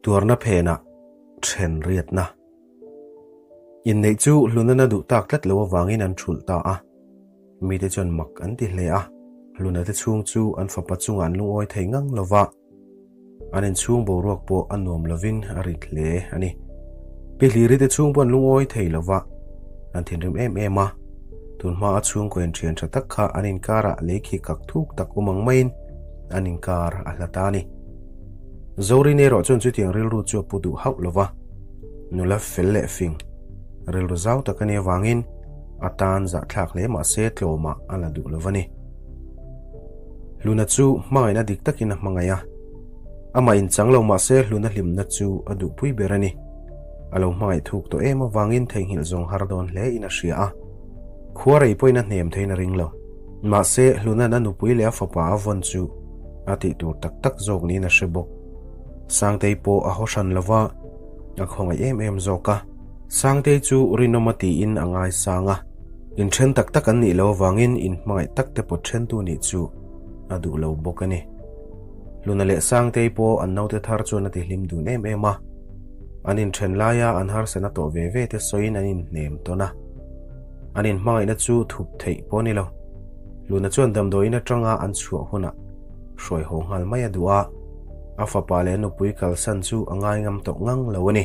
Tuarna phenah then riatna. Inneih chu Hlunana duh tak tlat lo avangin an thulh ta a. Mite chuan mak an ti hle a, Hluna te chhung chu an fapa chungah an lungawi thei ngang lo va. An inchhung boruak pawh a nuam lovin a rit hle a ni. Pi Hliri te chhung pawh an lungawi thei lo va, an thinrim em em a. Tunhma a chhungkaw inthian tha tak kha an inkarah lei khi kak thuk tak awm ang maiin an inkar a hla ta a ni. Zorin erawh chuan chutiang rilru chu a pu duh hauh lo va, nula fel leh fing, rilru zau tak a nih avangin a tan zahthlak hle mah se tlawmah a la duh lo va ni. Hluna chu hmangaihna dik takin a hmangaih a, amah inchang lo mah se Hluna hlimna chu a duhpui ber a ni. A lo hmangaih thuk tawh em avangin theihnghilh zawng har dawn hle in a hria a, khua rei pawhin a hnem theiin a ring lo. Mahse, Hluna'n a nupui leh a fapa a vawn chu a tih tur tak tak zawk niin a hre bawk. Sangtei pawh a haw hran lo va, a khawngaih em em zawk a. Sangtei chu rinawm a tiin a ngaisang a, inthen tak tak an nih loh avangin inhmangaih tak te pawt thentu nih chu a duh lo bawk a ni. Hluna leh Sangtei pawh an naute thar chuan a tihlim dun em em a, an inthen laia an harsatna tawh ve ve te sawiin an inhnem tawn a. An inhmangaihna chu thup theih pawh a ni lo. Luna chuan damdawiin atanga an chhuah hunah hruai haw nghal mai a duh a, a fapa leh a nupui kalsan chu a ngai ngam tawh ngang lo a ni.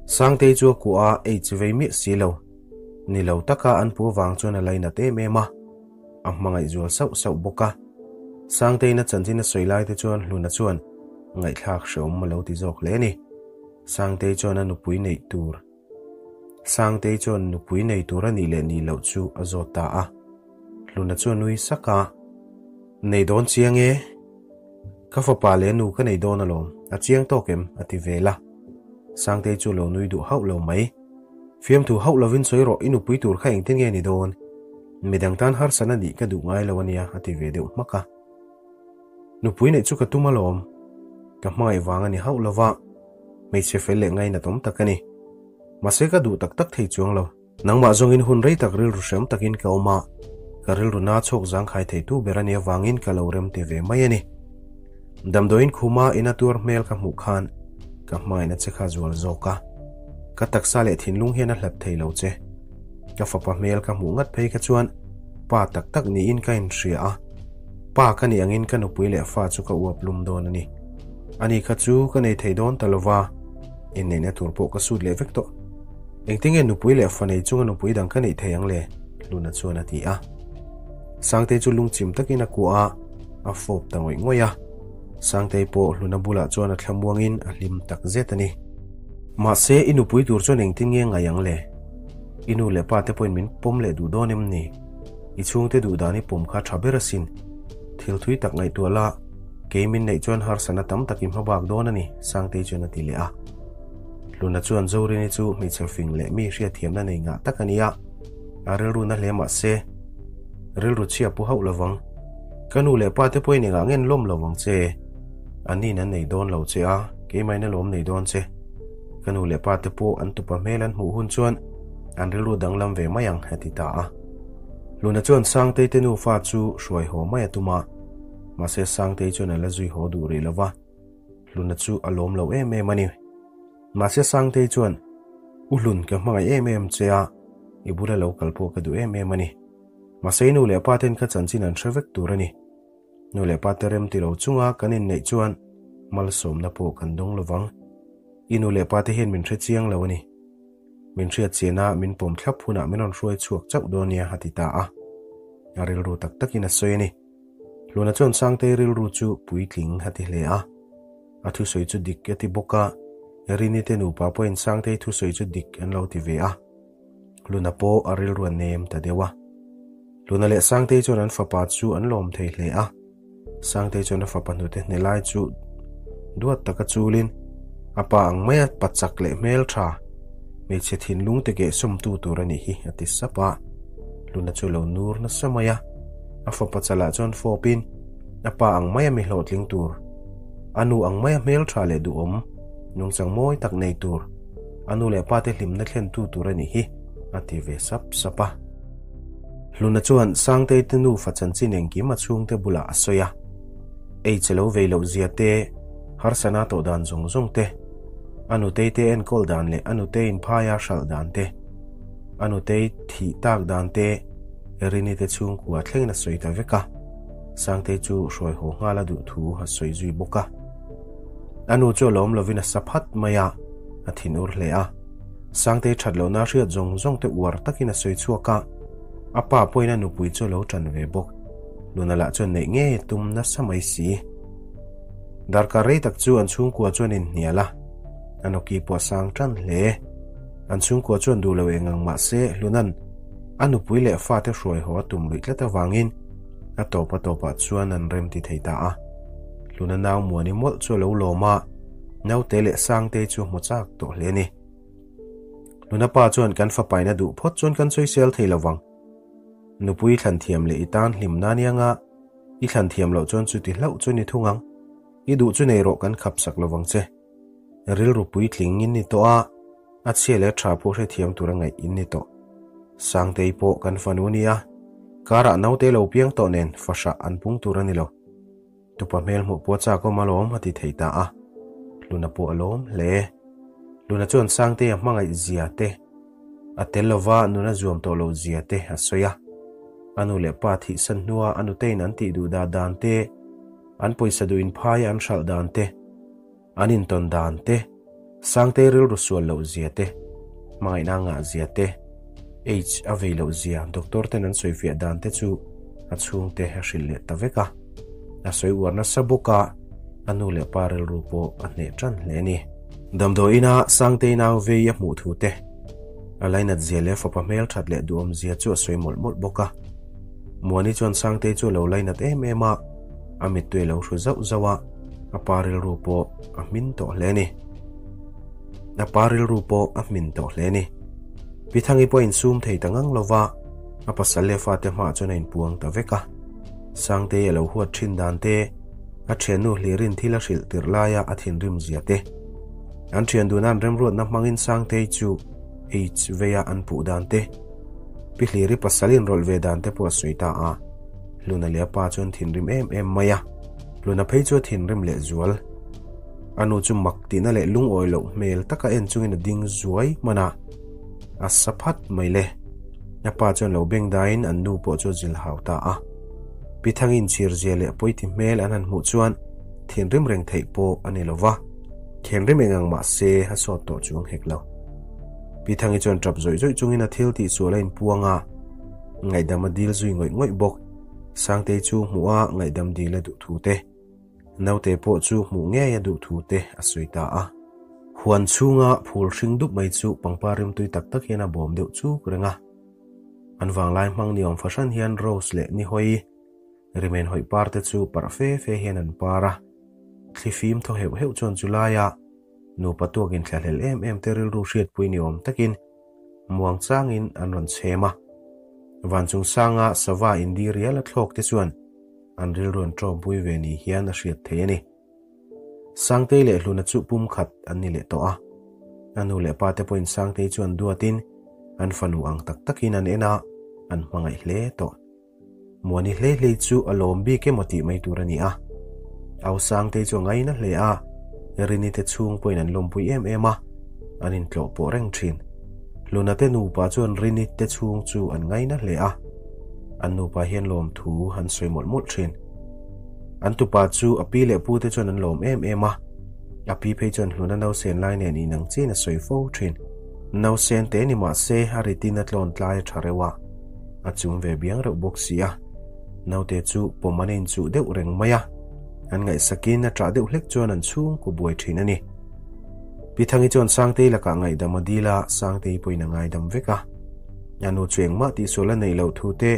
Sangtei chu a kuah a, ei chi vei miah si lo. Ni lo taka an pu vang chuan a lainat em em a, a hmangaih zual sauh sauh bawk a. Sangteiin a chanchin a sawi lai te chuan Hluna chuan ngaihthlak hreawm a lo ti zawk hle a ni. Sangtei chuan a nupui neih tur Sangtei chuan nupui nei tur a nih leh nih loh chu a zawt ta a. Hluna chu a nui sak a, Nei dawn chiang e. Ka fapa leh nu ka nei dawn alawm, a chiang tawk em? a ti vel a. Sangtei chu lo nui duh hauh lo mai. Fiamthu hauh lovin sawi rawh, i nupui tur kha engtin nge ni dawn? Midang tan harsatna nih ka duh ngai lo ania, a ti ve deuh hmak a. Nupui neih chu ka tum alawm. Ka hmangaih vang a ni hauh lova, hmeichhe fel leh ngainat awm tak a ni. Mahse ka duh tak tak thei chuang lo. Nangmah zawngin hun rei tak rilru hreawm takin ka awm a, ka rilru na chhawk zangkhai theitu ber a nih avangin ka lo rem ti ve mai a ni. Damdawiin khuma ina tuar hmel ka hmuh khan ka hmangaihna che kha zual zawk a. Ka taksa leh thinlung hian a hlat thei lo che. Ka fapa hmel ka hmuh ngat phei kha chuan pa tak tak niin ka inhria a. Pa ka nih angin ka nupui leh fa chu ka uap lum dawn a ni. Ani kha chu ka nei thei dawn ta lova, inneihna tur pawh ka sut leh vek tawh. Engtinge nupui leh fa nei chunga nupui dang ka neih thei ang le? Luna chuan a ti a. Sangtei chu lungchim takin a kuah a, a fawp ta ngawih ngawih a. Sangtei pawh Hluna bulah chuan a thlamuangin a hlim tak zet a ni. Mahse, i nupui tur chuan engtin nge ngai ang le? I nu leh pa te pawhin min pawm leh duh dawn em ni? I chhungte duh dan i pawm kha tha ber asin. Thil thui tak ngaihtuah la, kei min neih chuan harsatna tam tak i hma bak dawn a ni, Sangtei chuan a ti leh a. Hluna chuan Zorini chu hmeichhe fing leh mi hriatthiamna nei ngah tak a ni a, a rilru na hle mah se, rilru chhia pu hauh lovang. Ka nu leh pa te pawhin engah ngen lawm lo vang che? Anniin an nei dawn lo che a, keimahin a lawm nei dawn che. Ka nu leh pa te pawh an tupa hmel an hmuh hun chuan an rilru danglam ve mai ang, a ti ta a. Luna chuan Sangtei te nufa chu hruai haw mai a tum a, mahse Sangtei chuan a la zui haw duh rih lo va, Luna chu a lawm lo em em a ni. Mahse Sangtei chuan, U Hlun ka hmangaih em em che a, i bula lo kal pawh ka duh em em a ni. Mahse i nu leh pa ten ka chanchin an hre vek tur a ni. Nu leh pa te rem ti lo chunga kan inneih chuan malsawmna pawh kan dawng lo vang. I nu leh pa te hian min hre chiang lo a ni. Min hriat chiana min pawm thlap hunah min rawn hruai chhuak chauh dawn nia a ti ta a. A rilru tak takin a sawi a ni. Hluna chuan Sangtei rilru chu puitling a ti hle a. A thusawi chu dik a ti bawk a, Rini te nupa pawhin Sangtei thusawi chu dik an lo ti ve a. Hluna pawh a rilru a nem ta deuh a. Hluna leh Sangtei chuan an fapa chu an lawm thei hle a. Sangtei chuan a fapa hnute hne lai chu duat taka chulin a pa ang maia pachak leh hmel tha hmeichhe thinlung te keh sawmtu tur a nih hi a ti sap a. Hluna chu lo nur nasa mai a. A fapa chalah chuan fawpin a pa ang maia mi hlawhtling tur, a nu ang maia hmel tha leh duhawm, nungchang mawi tak nei tur, a nu leh pa te hlimna thlentu tur a nih hi a ti ve sap sap a. Hluna chuan Sangtei te nufa chanchin engkim a chhungte bulah a sawi a. Ei che lo vei loh zia te, Harsana tawh dan zawng zawng te, a nutei te enkawl dan leh a nutei inphaia hralh dan te, a nutei thih tak dan te Rini te chhungkua thlengin a sawi ta vek a. Sangtei chu hruai haw nghal a duh thu a sawi zui bawk a. A nu chu a lawm lovin a sa phat mai a, a thinur hle a. Sangtei that lohna hriat zawng zawng te uar takin a sawi chhuak a, a pa pawhin a nupui chu a lo tan ve bawk. Luna lah chuan neih ngei tum nasa mai si. Darkar rei tak chu an chhungkua chuan inhnial a, a nawki pawh a sang tan hle. An chhungkua chuan duh lo eng ang mah se Hluna'n a nupui leh fate hruai haw a tum luih tlat avangin a tawp a tawpah chuan an rem ti thei ta a. Hluna nau Muani mawlh chu a lo lawm a, naute leh Sangtei chu a hmu chak tawh hle a ni. Hluna pa chuan kan fapaina duh phawt chuan kan sawisel thei lo vang. Nupui thlan thiam leh i tan hlimna anianga i thlan thiam loh chuan chuti hlauh chu ni thung ang. I duh chu nei rawh kan khap sak lovang che. Rilru puitling in ni tawh a, a chhia leh tha pawh hrethiam tura ngaih in ni tawh. Sangtei pawh kan fanu nia, karah naute lo piang tawh nen fahrah an pung tur a ni lo. Tupa hmel hmuh pawh chak awm alawm a ti thei ta a. Hluna pawh a lawm hle. Hluna chuan Sangtea hmangaih zia te, a tel lova nuna zuam tawh loh zia te a sawi a. A nu leh pa thihsan hnua a nutein an tih duh dah dan te, an pawisa duh inphaia an hralh dan te, An intawn dan te, Sangtei rilru sual loh zia te, hmangaihna ngah zia te, Aids a vei loh zia doctor ten an sawifiah dan te chu a chhungte a hrilh leh ta vek a. A sawi uar nasa bawk a, a nu leh pa rilru pawh a hneh tan hle a ni. Damdawiina Sangtei nau vei a hmuh thu te, a lainat zia leh fapa hmel that leh duhawm zia chu a sawi mawlh mawlh bawk a. Muani chuan Sangtei chu a lo lainat em em a, a mittui a lo hru zauh zauh a, a pa rilru pawh a hmin tawh hle a ni. A pa rilru pawh a hmin tawh hle a ni. Pi Thangi pawh a insum thei ta ngang lo va, a pasal leh fate hmaah chuan a inpuang ta vek a. Sangtei a lo huat thin dan te, a thiannu hlirin thil a hrilh tirh laia a thinrim zia te, an thian duhna an remruatna hmangin Sangtei chu AIDS veia an puh dan te, Pi Hliri pasal inrawlh ve dan te pawh a sawi ta a. Hluna leh a pa chuan thinrim em em mai a, Hluna phei chu a thinrim leh zual. A nu chu mak tihna leh lungawi loh hmel taka en chungin a ding zuai hman a, a sa phat mai le. A pa chuan lo beng daiin an nu pawh chu a zil hau ta a. Pi Thangin chhirzia leh pawiti hmel an han hmuh chuan thinrim reng theih pawh a ni lo va, thinrim eng ang mah se a sawt tawh chuang hek lo. Pi Thangi chuan tap zawih zawih chungin a thil tih sual a inpuang a, Ngaihdam a dil zui ngawih ngawih bawk. Sangtei chu hmuh a ngaihdam dil a duh thu te, naute pawh chu hmuh ngei a duh thu te a sawi ta a. Huan chhunga phul hring dup mai chu pangpar rimtui tak tak hian a bawm deuh chuk reng a. An vanglai hmang ni awm fahran hian rose leh nihawi rimen hawih par te chu parh fe fe hian an par a. Thli fim thaw heuh heuh chuan chu laia nupa tuakin thlahlel em em te rilru hriatpui ni awm takin Muang changin an rawn chhem a. Van chung sanga sava indi rial a thlawk te chuan an rilru an tawmpui ve ni hian a hriat thei a ni. Sangtei leh Hluna chu pum khat an ni leh tawh a. A nu leh pa te pawhin Sangtei chu an duatin an fanu ang tak takin an en a, an hmangaih hle tawh. Muani hlei hlei chu a lawm bik emaw tih mai tur a ni a. Au Sangtei chu a ngaina hle a, Rini te chhung pawhin an lawmpui em em a, an intlawh pawh reng thin. Hluna te nupa chuan Rini te chhung chu an ngaina hle a, an nupa hian lawmthu an sawi mawlh mawlh thin. An tupa chu a pi leh pu te chuan an lawm em em a, a pi phei chuan Hluna nausen lai nen inang chiin a sawi fo thin. Nausen te ni mah se a ritin a tlawn tlai a tha reuh a. A chum ve biang reuh bawk si a, naute chu pawm an inchuh deuh reng mai a, an ngaihsakin a ṭah deuh hlek chuan an chhungkaw buai ṭhin a ni. Pi Thangi chuan Sangtei lakah ngaihdam a dil a, Sangtei pawhin a ngaidam vek a. A nu chu engmah tihsual a neih loh thu te,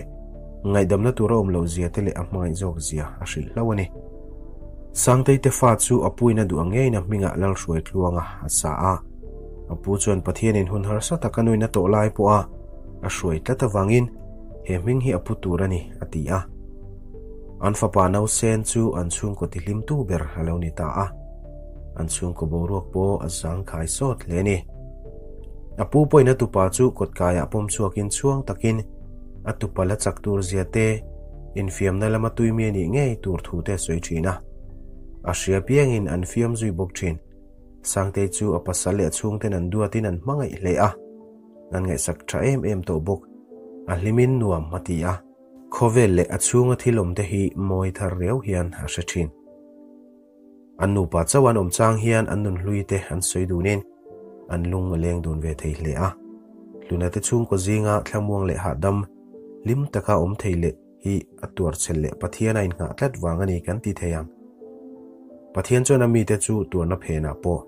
ngaihdamna tur a awm loh zia te leh a hmangaih zawk zia a hrilh hlauh a ni. Sangtei te fa chu a puin a duh ang ngeiin a hmingah Lalhruai Tluanga a sa a, a pu chuan Pathianin hun harsa taka nuin a tawh lai pawha a hruai tlat avangin he hming hi a pu tur a ni, a ti a. An fapa Nausen chu an chhungkaw tihlimtu ber a lo ni ta a. An chhungkaw boruak pawh a zangkhai sawt hle a ni. A pu pawhin a tupa chu kawtkaiah pawm chhuakin chhuang takin a tupa la chak tur zia te, infiamna lama tuimi a nih ngei tur thu te a sawi thin a. A hria piangin an fiam zui bawk thin. Sangtei chu a pasal leh a chhungten an duatin an hmangaih hle a, an ngaihsak tha em em tawh bawk. A hlimin nuam a ti a, khawvel leh a chhunga thil awmte hi mawi thar riau hian a hre thin. An nupa chauh an awm chang hian an nunhlui te an sawi dunin an lung a leng dun ve thei hle a. Hluna te chhungkaw zinga thlamuang leh hahdam hlim taka awm thei leh hi a tuarchhel leh Pathian a innghah tlat vang a ni kan ti thei ang. Pathian chuan a mite chu tuarna phenah pawh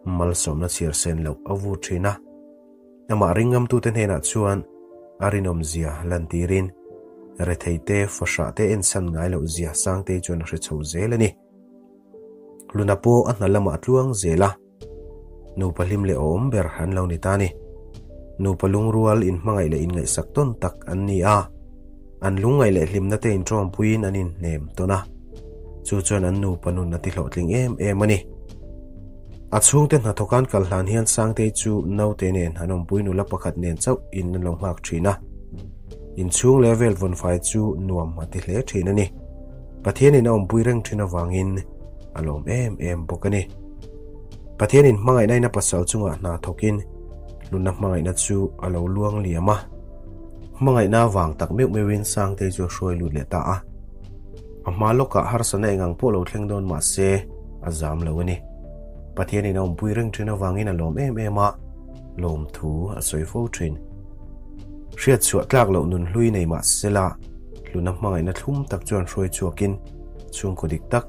malsawmna chhiar sen loh a vur thin a. Amah ringngamtute hnenah chuan a rinawmzia lantirin retheite fahrahte ensan ngai loh zia Sangtei chuan a hre chho zel a ni. Luna pawh a hna lamah a tluang zel a, nupa hlim leh awm ber an lo ni ta a ni. Nupa lungrual inhmangaih leh inngaihsak tawn tak an ni a, an lungngaih leh hlimna te inṭawmpuiin an inhnem tawn a, chu chuan an nupa nun a tihlawhtling em em a ni. A chhungte hnathawk an kal hlan hian Sangtei chu naute nen an awmpui nula pakhat nen chauh in an lo nghak thin a. Inchhung leh vel vawnfai chu nuam a ti hle thin a ni. Pathianin a awmpui reng thin avangin a lawm em em bawk a ni. Pathianin hmangaihna in a pasal chungah hna thawkin hlunna hmangaihna chu a lo luang liam a. Hmangaihna avang tak meuh meuhin Sangtei chu a hruai lut leh ta a. A hma lawkah harsatna engang pawh lo thleng dawn mah se a zam lo a ni. Pathianin a awmpui reng thin avangin a lawm em em a, lawmthu a sawi fo thin. Hriat chhuah tlak loh nun hlui nei mah sela, hluna hmangaihna thlum tak chuan hruai chhuakin chhungkaw dik tak,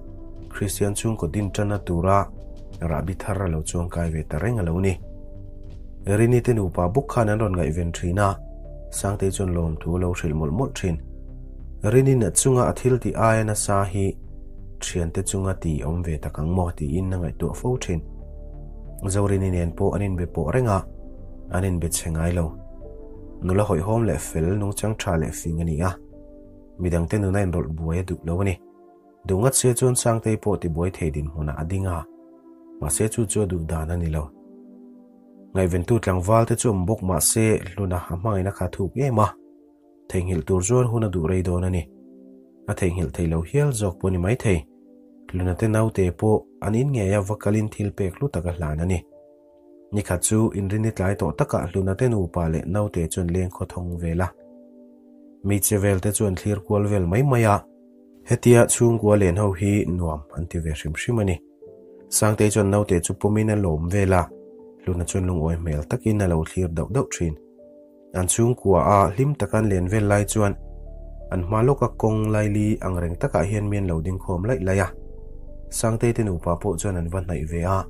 Kristian chhungkaw din tanna tura rahbi thar a lo chuangkai ve ta reng a lo ni. Rini te nupa bawk khan an rawn ngaihven thin a, Sangtei chuan lawmthu a lo hrilh mawlh mawlh thin. Rinin a chunga a thil tih aia nasa hi thiante chunga ti awm ve tak ang maw tiin a ngaihtuah fo thin. Zorini nen pawh an inbe pawh reng a, an inbe chhe ngai lo. Nula hawihhawm leh fel, nungchang tha leh fing a ni a, midangte nuna inrawlh buai a duh lo a ni. Duh ngat se chuan Sangtei pawh tibuai thei dinhmunah a ding a, mahse chu chu a duh dan a ni lo. Ngaihventu tlangval te chu awm bawk mahse Hluna a hmangaihna kha a thuk em a, Theihnghilh tur chuan hun a duh rei dawn a ni. A theihnghilh thei lo hial zawk pawh a ni maithei. Hlunate naute pawh an in ngei a va kalin thil pek hlu tak a hlan a ni. Nikhat chu inrini tlai tawh takah Hlunate nupa leh naute chuan leng khaw thawng vel a. Mi che vel te chuan thlir kual vel mai mai a. Hetia chhungkua len ho hi nuam an ti ve hrim hrim a ni. Sangtei chuan naute chu pawmin a lawm vel a, Hluna chuan lungawi hmel takin a lo thlir dauh dauh thin. An chhungkua a hlim taka an len vel lai chuan an hma lawka kawng laili ang reng takah hian mi an lo ding khawm laih laih a. Sangtei te nupa pawh chuan an va hnaih ve a,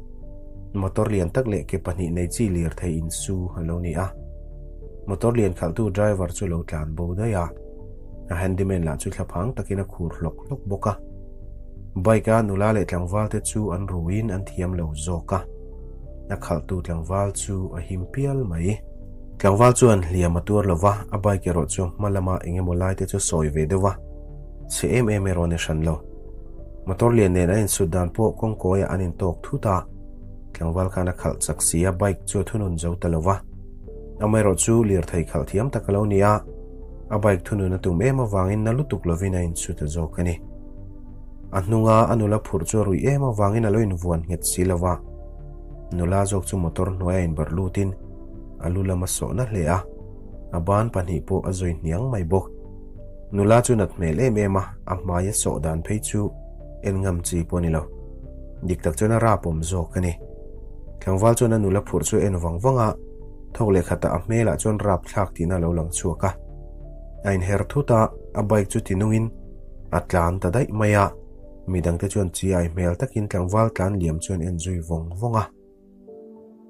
motor lian tak leh ke pahnih nei chi lirthei insu a lo ni a. Motor lian khalhtu driver chu lo tlan bo daih a, a handyman lah chu thlaphang takin a khur hlawk hlawk bawk a. Bike a nula leh tlangval te chu an ruin an thiam lo zawk a, a khalhtu tlangval chu a him pial mai. Tlangval chuan hliam a tuar lo va, a bike erawh chu hma lama eng emaw lai te chu sawi ve deuh va, chhe em em erawh a ni hran lo. Motor lian nen an insut dan pawh kawngkawiah an intawk thut a, tlangval khan a khalh chak si a, bike chu a thunun zo ta lo va. Amaherawh chu lirthei khalh thiam tak a lo ni a, a bike thunun a tum em avangin na lutuk lovin a insut a zawk a ni. A hnunga a nula phurh chu a ruih em avangin a lo invuan nghet si lo va, nula zawk chu motor hnuaia inbarh lutin a lu lam a sawh na hle a, a ban pahnih pawh a zawi hniang mai bawk. Nula chu nat hmel em em a, a hmai a sawh dan phei chu en ngam chi pawh a ni lo. Dik tak chuan a rap awm zawk a ni. Tlangval chuan a nula phurh chu a en vang vang a, thawk leh khatah a hmelah chuan rap thlak tihna a lo lang chhuak a. A inher thut a, a bike chu tinungin a tlan ta daih mai a, midangte chuan chi ai hmel takin tlangval tlan liam chuan en zui vawng vawng a.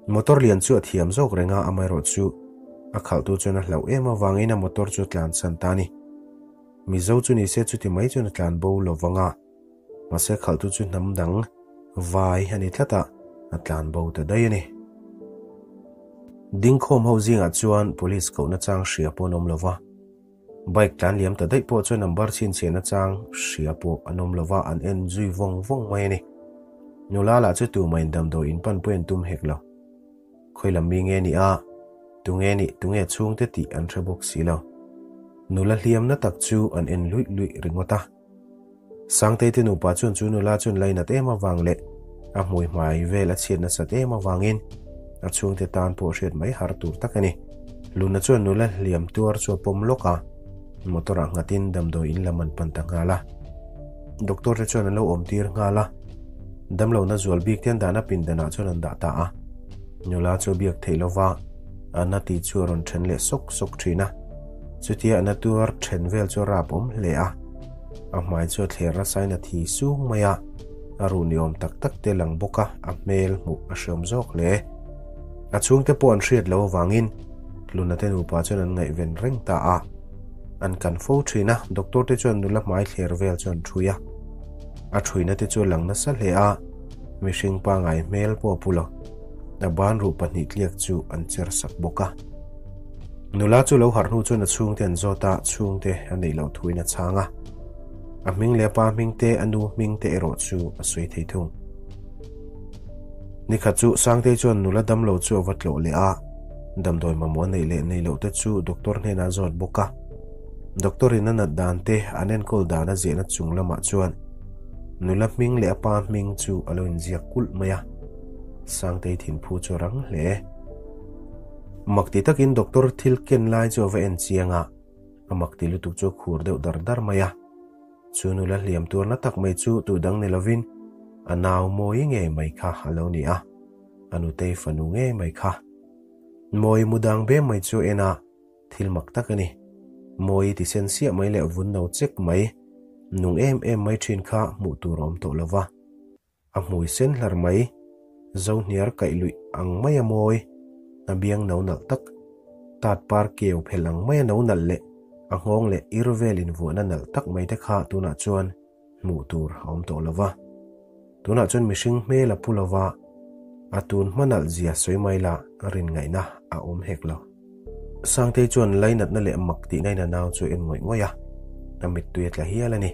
Motor lian chu a thiam zawk reng a, amaherawh chu a khalhtu chuan a hlauh em avangin a motor chu a tlansan ta a ni. Mizo chu ni se chuti mai chuan a tlan bo lo vang a, mahse khalhtu chu hnam dang vai a ni tlat a, a tlan bo ta daih a ni. Dingkhawm ho zingah chuan police kohna chang hria pawh an awm lo va. Bike tlan liam ta daih pawh chuan number chhinchhiahna chang hria pawh an awm lova an en zui vawng vawng mai a ni. Nula lah chu tumah in damdawi in pan pawh an tum hek lo. Khawi lam mi nge ni a, tunge nih tunge chhungte tih an hre bawk si lo. Nula hliamna tak chu an en luih luih ringawt a. Sangtei te nupa chuan chu nula chuan lainat em avang leh a hmui hmai vel a chhiat nasat em avangin a chhungte tan pawh hriat mai har tur tak a ni. Luna chuan nula hliam tuar chu a pawm lawk a, motor ah nghatin damdawi in lam an pan ta nghal a. Doctor te chuan an lo awm tir nghal a, damlohna zual bik te an dahna pindan ah chuan an dah ta a. Nula chu a biak theih lova, a na tih chu a rawn then leh sawk sawk thin a. Chutia a na tuar then vel chu a rap awm hle a. A hmai chu a thler nasain a thi sung mai a, a ruh ni awm tak tak te lang bawk a, a hmel hmuh a hreawm zawk hle. A chhungte pawh an hriat loh avangin Hluna te nupa chuan an ngaihven reng ta a. An kan fo thin a, doctor te chuan nula hmai thler vel chu an thui a. A thuina te chu a lang nasa hle a, mihring pangai hmel pawh a pu lo. A ban ruh pahnih tliak chu an cher sak bawk a. Nula chu lo harh hnu chuan a chhungte an zawt a, chhungte a neih loh thuin a chhang a. A hming leh a pa hming te, a nu hming te erawh chu a sawi thei thung. Nikhat chu Sangtei chuan nula damlo chu a va tlawh leh a, damdawi mamawh a neih leh neih loh te chu doctor hnenah a zawt bawk a. Doctor in a nat dan te, an enkawl dan a ziahna chung lamah chuan nula hming leh a pa hming chu a lo inziak kulh mai a. Sangtei thinphu chu a rang hle. Mak ti takin doctor thil ken lai chu a va en chiang a, a mak ti lutuk chu a khur deuh dar dar mai a. Chu nula hliam tuarna tak mai chu tu dang ni lovin a nau Mawi ngei mai kha a lo ni a, a nutei fanu ngei mai kha. Mawi mu dang be mai chu en a, thil mak tak a ni. Mawi ti sen siah mai leh vun no chek mai, nung em em mai thin kha hmuh tur a awm tawh lo va. A hmui sen hlar mai, zohniar kaih luih ang maia mawi, a biang no nalh tak, tat par keu phelh ang maia no nalh leh a nghawng leh ir vel invuahna nalh tak mai te kha tunah chuan hmuh tur a awm tawh lo va. Tunah chuan mihring hmel a pu lo va, a tun hma nalh zia sawi mai lah rin ngaihna a awm hek lo. Sangtei chuan lainatna leh mak tihna in a nau chu a en ngawih ngawih a, a mittui a tla hial a ni.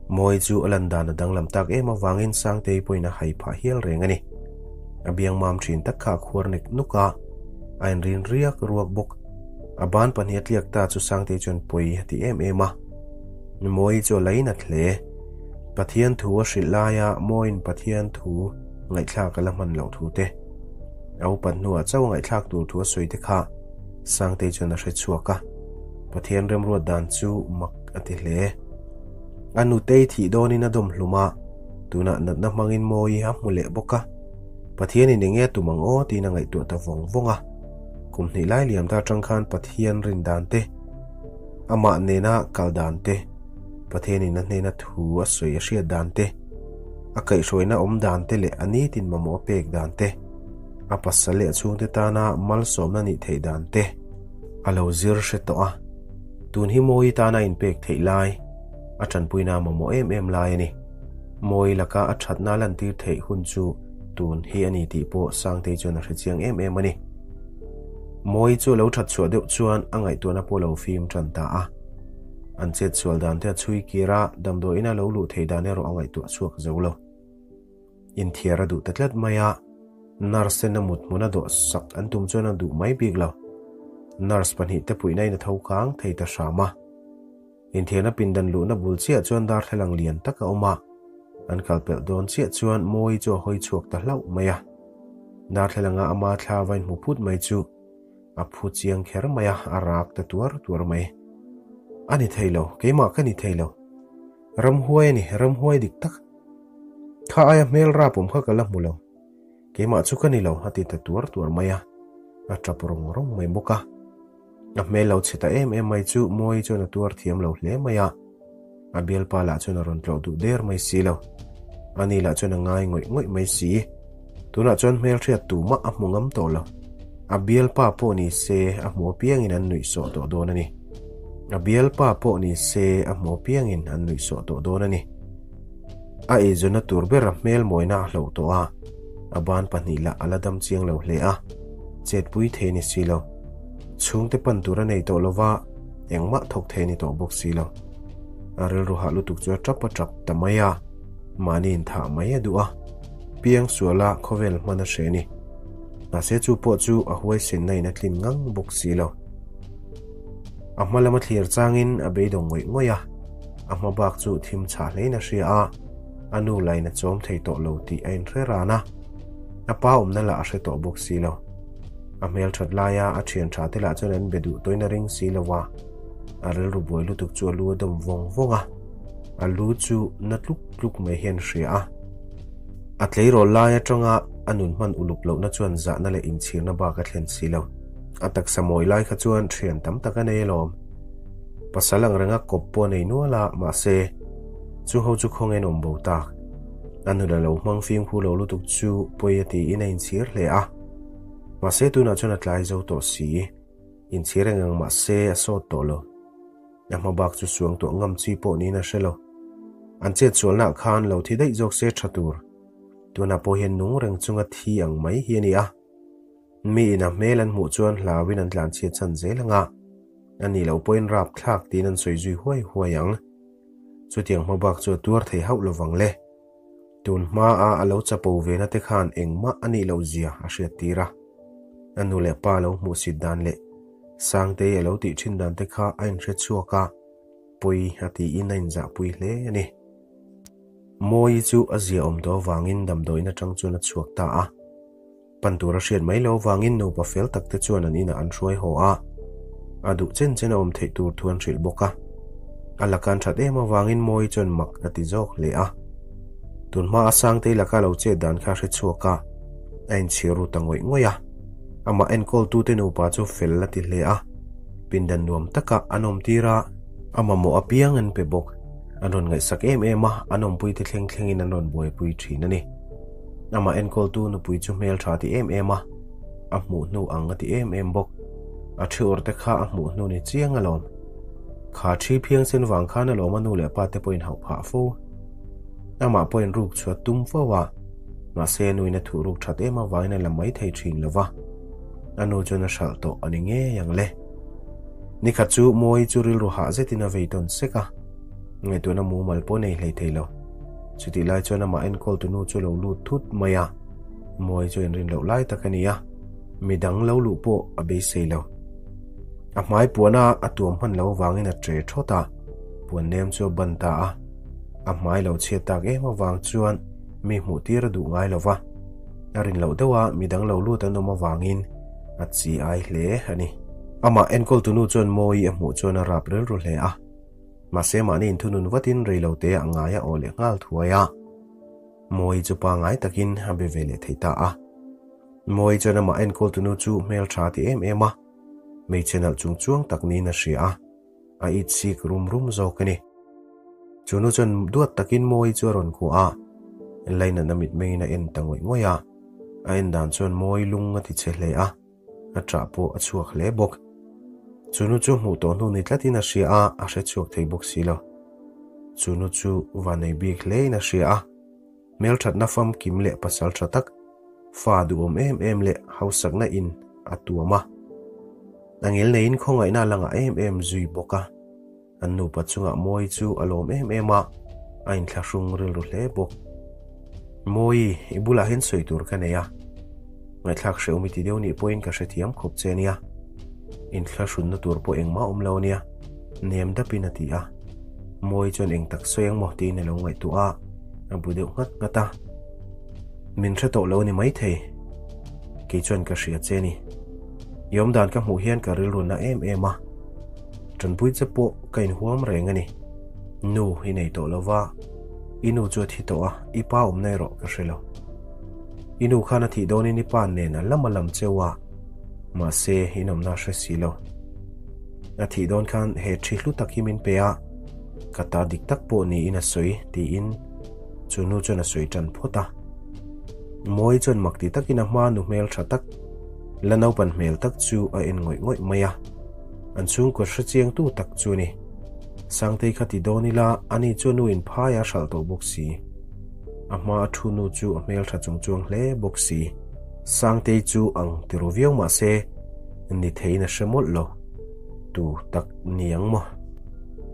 Mawi chu a lan dan a danglam tak em avangin Sangtei pawhin a hai phah hial reng a ni. A biang mam thin tak kha a khuar nek nuk a, a inrin riak ruak bawk. A ban pahnih a tliak ta chu Sangtei chuan pawi a ti em em a. Mawi chu a lainat hle. Pathian thu a hrilh laia Mawiin Pathian thu ngaihthlak a la hman loh thu te. A upat hnuah chauh ngaihthlak tur thu a sawi te kha Sangtei chuan a hre chhuak a, Pathian remruat dan chu mak a ti hle. A nutei thih dawnin a dawm hlum a, tunah natna hmangin Mawi a hmu leh bawk a, Pathianin eng nge a tum ang aw tiin a ngaihtuah ta vawng vawng a. Kum hnih lai liam ta atang khan Pathian rin dan te, amah nena kal dan te, Pathianin a hnena thu a sawi a hriat dan te, a kaihhruaina awm dan te leh a nitin mamawh a pek dan te, a pasal leh a chhungte tana malsawmna nih theih dan te a lo zir hre tawh a. Tun hi Mawi tana inpek theih lai, a tanpuina mamawh em em lai a ni. Mawi laka a thatna lantir theih hun chu tun hi a ni tih pawh Sangtei chuan a hre chiang em em a ni. Mawi chu a lo that chhuah deuh chuan a ngaihtuahna pawh a lo fim tan ta a. An chet sual dan te a chhui kir a, damdawiin a lo luh theih dan erawh a ngaihtuah chhuak zo lo. Inthiar a duh ta tlat mai a, nurse ten a mut hmun a dawh sak an tum chuan a duh mai bik lo. Nurse pahnih te puihna in a tho kang thei ta hram a. Inthiarna pindan luhna bul chiah chuan darthlalang lian tak a awm a, an kal pelh dawn chiah chuan Mawi chu a hawi chhuak ta hlauh mai a. Darthlalanga ama thla va inhmu phut mai chu A phu chiang kher mai a, a rak ta tuar tuar mai. A ni thei lo, keimah ka ni thei lo. Ramhuai a ni, ramhuai dik tak. Kha aia hmel rap awm kha ka la hmu lo. Keimah chu ka ni lo, a ti ta tuar tuar mai a. A tap rawng rawng mai bawk a. A hmel lo chhe ta em em mai chu Mawi chuan a tuar thiam lo hle mai a. A bialpa lah chuan a rawn tlawh duh der mai si lo. Ani lah chuan a ngai ngawih ngawih mai si. Tunah chuan hmelhriat tumah a hmu ngam tawh lo. A bialpa pawh ni se a hmu apiangin an nuih sawh tawh dawn a ni. A bialpa pawh ni se a hmu apiangin an nuih sawh tawh dawn a ni. A eizawnna tur ber a hmel mawina a hloh tawh a, a ban pahnih lah a la dam chiang lo hle a, chetpui thei ni si lo. Chhungte pan tur a nei tawh lo va, engmah thawk thei a ni tawh bawk si lo. A rilru hah lutuk chu a tap a tap ta mai a, mahni inthah mai a duh a, piang suala khawvel hman a hre a ni. Mahse chu pawh chu a huaisenna in a tlin ngang bawk si lo. A hma lama thlir changin a beidawng ngawih ngawih a. A hma bak chu thim chhah hlein a hria a, a nu lain a chawm thei tawh lo tih a inhre ran a. A pa awmna lah a hre tawh bawk si lo. A hmel that laia a thian tha te lah chuan an be duh tawhin a ring si lo a, a rilru buai lutuk chu a lu a dawm vawng vawng a, a lu chu na tluk tluk mai hian hria a. A tleirawl lai atanga a nun hman uluk lohna chuan zahna leh inchhirna bak a thlen si lo. A taksa mawi lai kha chuan thian tam tak a nei alawm. Pasal ang renga kawp pawh a nei nual a, mahse, chu ho chu khawnge an awm bo tak. A nun a lo hmang fimkhur lo lutuk chu pawi a tiin a inchhir hle a. Mahse, tunah chuan a tlai zo tawh si. Inchhir eng ang mahse a sawt tawh lo. A hma bak chu suang tuah ngam chi pawh niin a hre lo. An chet sualnaah khan lo thi daih zawk se tha tur. Tunah pawh hian nung reng chunga thi ang mai hi a ni a. Mi in a hmel an hmuh chuan hlauin an tlanchhiat chhan zel ang a, a nih loh pawhin rap thlak tiin an sawi zui huai huai ang. Chutiang hma bak chu a tuar thei hauh lovang le. Tun hmaa a lo chapo ve na te khan engmah a nih loh zia a hriat tir a. A nu leh pa lo hmuhsit dan leh Sangtei a lo tih thin dan te kha a inhre chhuak a, pawi a tiin a inzahpui hle a ni. Mawii chu a zia awm tawh avangin damdawiin atang chuan a chhuak ta a. Pan tur a hriat mai lo avangin nupa fel tak te chuan an inah an hruai haw a, a duh chen chen a awm theih tur thu an hrilh bawk a. A laka an that em avangin Mawii chuan mak a ti zawk hle a. Tunhma a Sangtei laka lo chet dan kha a hre chhuak a, a inchhir ru ta ngawih ngawih a. Amah enkawltute nupa chu fel a ti hle a, pindan nuam takah an awm tir a, a mamawh apiang an pe bawk. An rawn ngaihsak em em a, an awmpuite thleng thlengin an rawn buaipui thin a ni. Amah enkawltu nupui chu hmel tha ti em em a, a hmuh hnu ang a ti em em bawk. A thi awr te kha a hmuh hnu ni chiang alawm. Kha thi phiang sen vang khan alawm a nu leh pa te pawhin hauh phah fo. Amah pawhin ruk chu a tum fo a, mahse a nuin a thuh ruk that em avangin a la mai thei thin lo va. A nu chuan a hralh tawh a ni ngei ang le. Nikhat chu Mawii chu rilru hah zetin a vei tawn sek a, ngaihtuahna mumal pawh nei hlei thei lo. Chutih lai chuan amah enkawl tu nu chu lo lut thut mai a, Mawi chu inrin loh lai tak a ni a, midang lo luh pawh a beisei lo. A hmai puana a tuam hman lo avangin a tre thawt a, puan nem chu a ban ta a. A hmai lo chhiat tak em avang chuan mi hmuh tir a duh ngai lo va, a rin loh deuh a midang lo lut an awm avangin a chi ai hle a ni. Amah enkawl tu nu chuan Mawi a hmuh chuan a rap rilru hle a. Mahse mahni inthunun vatin reilote ah ngai a aw leh nghal thuai a. Mawi chu pangngai takin a be ve leh thei ta a. Mawi chuan amah enkawl tunu chu hmel tha ti em em a, hmeichhe nalh chung chuang tak niin a hria a, a it sik rum rum zawk a ni. Chu nu chuan duat takin Mawi chu a rawn kuah a, lainatna mitmengin a en ta ngawih ngawih a. A en dan chuan Mawi lung a ti che hle a. A ṭah pawh a chhuak hle bawk. Chu nu chu hmuh tawh hnu ni tlatin a hria a, a hre chhuak thei bawk si lo. Chu nu chu vanei bik hlein a hria a, hmelṭhatna famkim leh pasal ṭha tak, fa duhawm em em leh hausakna in a tuam a. A ngil neiin khawngaihna a la ngah em em zui bawk a. An nupa chungah Mawi chu a lawm em em a, a inthlahrung rilru hle bawk. Mawi, i bulah hian sawi tur ka nei a. Ngaihthlak hrehawm i ti deuh nih pawhin ka hrethiam khawp che nia. Inthlahrunna tur pawh engmah awm lo nia, nem dapin a ti a. Mawi chuan eng tak sawi ang maw tiin a lo ngaihtuah a, a bu deuh nghat nghat a. Min hre tawh lo a ni maithei. Kei chuan ka hria che ni. I awmdan ka hmuh hian ka rilru na em em a. Tanpui che pawh ka inhuam reng a ni. Nu i nei tawh lo va, i nu chu a thi tawh a, i pa awmna erawh ka hre lo. I nu khan a thih dawnin i pa nen a lam a lam cheu a, mahse inawmna a hre si lo. A thih dawn khan he thi hlu tak hi min pe a, ka ta dik tak pawh niin a sawi tiin chu nu chuan a sawi tan phawt a. Mawi chuan mak ti takin a hma nu hmel tha tak, la naupan hmel tak chu a en ngawih ngawih mai a. An chhungkaw hre chiangtu tak chu a ni. Sangtei kha ti dawn ila, ani chu a nu in phai a hralh tawh bawk si. A hma a thu nu chu a hmel tha chung chuang hle bawk si. Sangtei chu ang ti ru viau mah se, ni theiin a hre mawlh lo. Tu tak ni ang maw?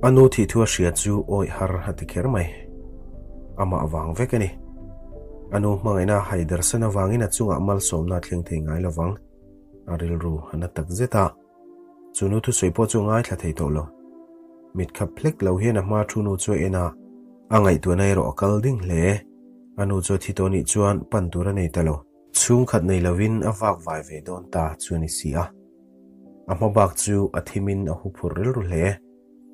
A nu thih thu a hria chu awih har a ti kher mai. Amah vang vek a ni. A nu hmangaihna a haider san avangin a chungah malsawmna a thleng thei ngai lovang. A rilru a na tak zet a, chu nu thusawi pawh chu a ngaithla thei tawh lo. Mit khap hlek lo hian a hma thu nu chu a en a, a ngaihtuahna erawh a kal ding hle. A nu chu a thi tawh nih chuan pan tur a nei ta lo. Chhungkhat nei lovin a vak vai ve dawn ta chu a ni si a. A hma bak chu a thimin a hu phurh rilru hle.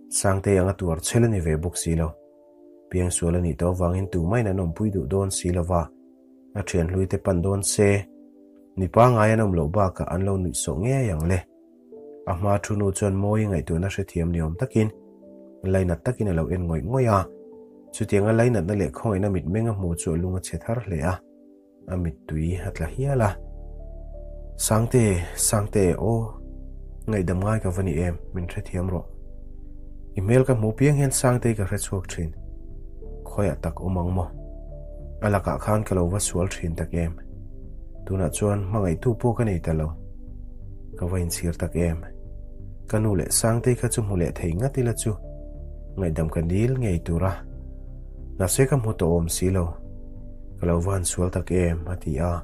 Sangtei anga tuar chhel a ni ve bawk si lo. Piangsual a nih tawh avangin tumahin an awmpui duh dawn si lova, a thian hluite pan dawn se, mi pangngai an awm loh bakah an lo nuih sawh ngei ang le. A hma thu nu chuan mawi ngaihtuahna hrethiam ni awm takin lainat takin a lo en ngawih ngawih a. Chutianga lainatna leh khawngaihna mitmeng a hmu chu a lung a chhe thar hle a. A mittui a tla hial a. Sangte, Sangte, aw, ngaihdam ngai ka va ni em, min hrethiam rawh. I hmel ka hmu piang hian Sangtei ka hrechhuak thin. Khawiah tak awm ang maw? A lakah khan ka lo va sual thin tak em. Tunah chuan hmangaihtu pawh ka nei ta lo. Ka va inchhir tak em. Ka nu leh Sangtei kha chu hmu leh thei ngat ila chu ngaihdam ka dil ngei tur a. Mahse ka hmu tawh awm si lo. Ka lo va han sual tak em, a ti a.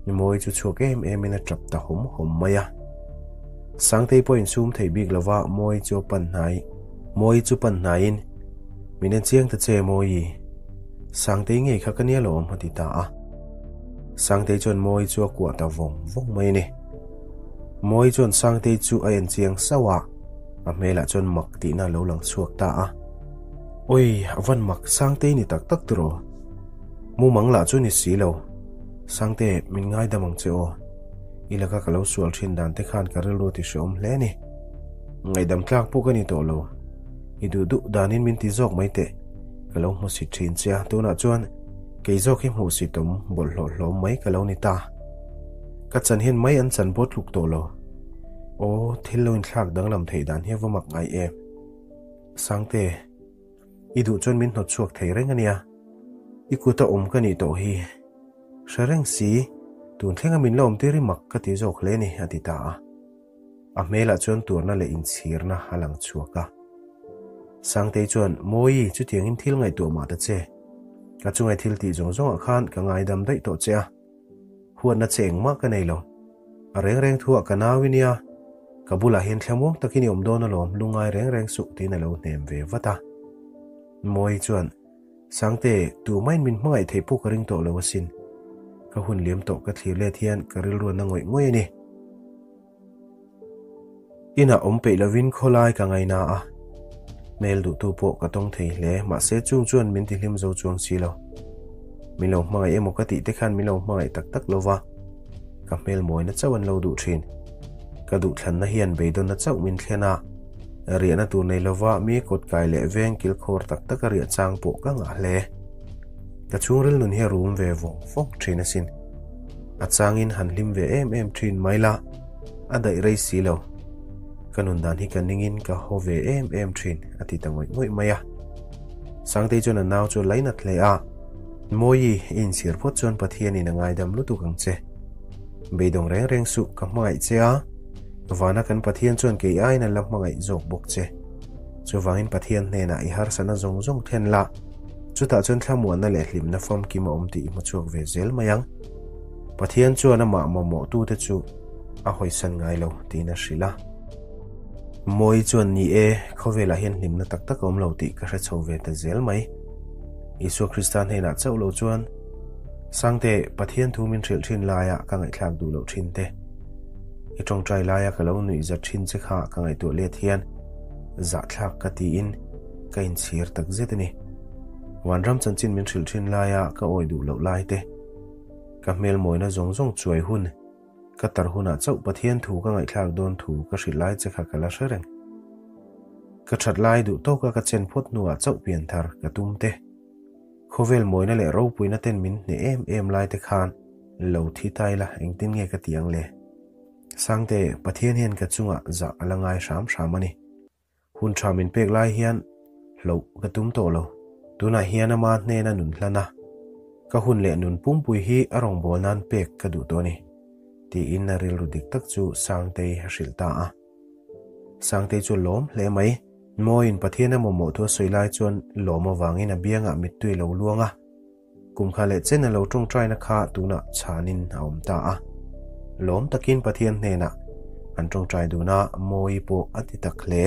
Mawi chu chhuak em emin a tap ta hawm hawm mai a. Sangtei pawh insum thei bik lova Mawi chu a pan hnai. Mawi chu pan hnaiin, Min en chiang ta che Mawi. Sangtei ngei kha ka nia lawm, a ti ta a. Sangtei chuan Mawi chu a kuah ta vawng vawng mai a ni. Mawi chuan Sangtei chu a en chiang sauh a, a hmelah chuan mak tihna a lo lang chhuak ta a. Oi, a van mak Sangtei ni tak tak tiraw? Mumang lah chu ni si lo. Sangte, min ngaidam ang che aw. I laka ka lo sual thin dan te khan ka rilru ti hreawm hle a ni. Ngaihdam tlak pawh ka ni tawh lo. I duh duh danin min ti zawk mai teh. Ka lo hmu sit thin che a, tunah chuan kei zawk hi hmuh sitawm bawlhhlawh hlawm mai ka lo ni ta. Ka chan hian mai an chan bawt tluk tawh lo. Aw, thil lo inthlak danglam theih dan hi a va mak ngai em. Sangte, i duh chuan min hnawt chhuak thei reng a nia. I kuta awm ka nih tawh hi. Hre reng si, tun thlenga min la awm tir hi mak ka ti zawk hle a ni, a ti ta a. A hmelah chuan tuarna leh inchhirna a lang chhuak a. Sangtei chuan, Mawi, chutiangin thil ngaihtuah mah ta che. Ka chungai thil tih zawng zawngah khan ka ngaidam daih tawh che a. Huatna che engmah ka nei lo. A reng reng thuah ka nau i nia. Ka bulah hian thlamuang takin i awm dawn alawm, lungngai reng reng suh tiin a lo hnem ve vat a. Mawi chuan, Sangte, tumah in min hmangaih theih pawh ka ring tawh lo asin. Ka hun liam tawh ka thlir let hian ka rilru a na ngawih ngawih a ni. Inah awm peih lovin khawlai ka ngaina a, hmel duhtu pawh ka tawng thei hle, mahse chung chuan min tihlim zo chuang si lo. Min lo hmangaih emaw ka tih te khan min lo hmangaih tak tak lo va, ka hmel mawina chauh an lo duh thin. Ka duhthlanna hian beidawnna chauh min thlen a, riahna tur nei lova mi kawt kai leh veng kilkhawr tak taka riah chang pawh ka ngah hle. Ka chhungril nun hi a rum ve vawng vawng thin asin. A changin han hlim ve em em thin mai la, a daih rei si lo. Ka nun dan hi ka ningin ka haw ve em em thin, a ti ta ngawih ngawih mai a. Sangtei chuan a nau chu a lainat hle a, Mawi, i inchhir phawt chuan Pathianin a ngaidam lutuk ang che. Beidawng reng reng suh, ka hmangaih che a, vana kan Pathian chuan kei aiin a la hmangaih zawk bawk che. Chuvangin Pathian hnenah i harsatna zawng zawng thlen la, chutah chuan thlamuanna leh hlimna famkim a awm tih i hmu chhuak ve zel mai ang. Pathian chuan amah mamawhtute chu a hawisan ngai lo tiin a hrilh a. Mawi chuan ni e, khawvelah hian hlimna tak tak a awm lo tih ka hre chho ve ta zel mai. Isua Krista hnenah chauh lo chuan, Sangte, Pathian thu min hrilh thin laia ka ngaihthlak duh loh thin te, i tawngtai laia ka lo nuih zat thin che kha ka ngaihtuah let hian zahthlak ka tiin ka inchhir tak zet a ni. Vanram chanchin min hrilh thin laia ka awi duh loh lai te, ka hmel mawina zawng zawng chuai hun, ka tar hunah chauh Pathian thu ka ngaihthlak dawn thu ka hrilh lai che kha ka la hre reng. Ka that lai duh tawka ka chen phawt hnuah chauh pian thar ka tum te. Khawvel mawina leh ropuina ten min hneh em em lai te khan lo thi ta ila engtin nge ka ti ang le? Sangte, Pathian hian ka chungah zah a la ngai hram hram a ni. Hun tha min pek lai hian hloh ka tum tawh lo. Tunah hian ama hnena nun hlan a, ka hun leh nun pumpui hi a rawngbâwl nan pek ka duh tawh a ni, tiin a rilru dik tak chu Sangtei a hrilh ta a. Sangtei chu a lawm hle mai. Mawiin Pathian a mamawh thu a sawi lai chuan lawm avangin a biangah mittui a lo luang a. Kum kha leh chen a lo tawngtaina kha tunah chhanin a awm ta a. Lawm takin Pathian hnenah an tawngtai dun a, Mawi pawh a ti tak hle.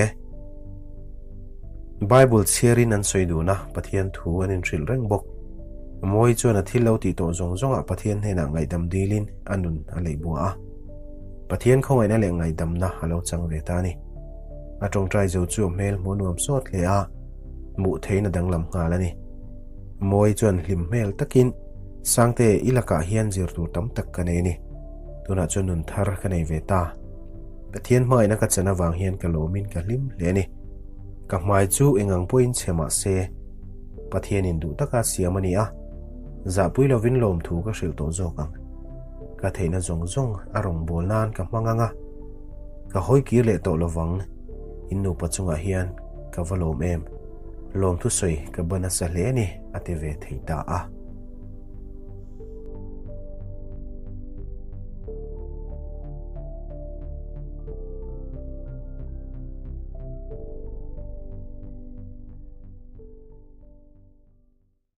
Bible chhiarin an sawi dun a, Pathian thu an inhrilh reng bawk. Mawi chuan a thil lo tih tawh zawng zawngah Pathian hnenah ngaihdam dilin a nun a leih bua a. Pathian khawngaihna leh ngaihdamna a lo chang ve ta a ni. A tawngtai zo chu a hmel hmuh nuam sawt hle a, hmuh theihna danglam nghal a ni. Mawi chuan hlim hmel takin, Sangte, i lakah hian zir tur tam tak ka nei a ni. Tunah chuan nun thar ka nei ve ta. Pathian hmangaihna ka chan avang hian ka lawmin ka hlim hle a ni. Ka hmai chu eng ang pawhin chhe mah se, Pathianin duh taka siam a ni a, zahpui lovin lawmthu ka hrilh tawh zawk ang. Ka theihna zawng zawng a rawngbâwl nân ka hmang ang a, ka hawi kir leh tawh lovang. In nupa chungah hian ka va lawm em? Lawmthu sawi ka ba nasa hle a ni, a ti ve thei ta a.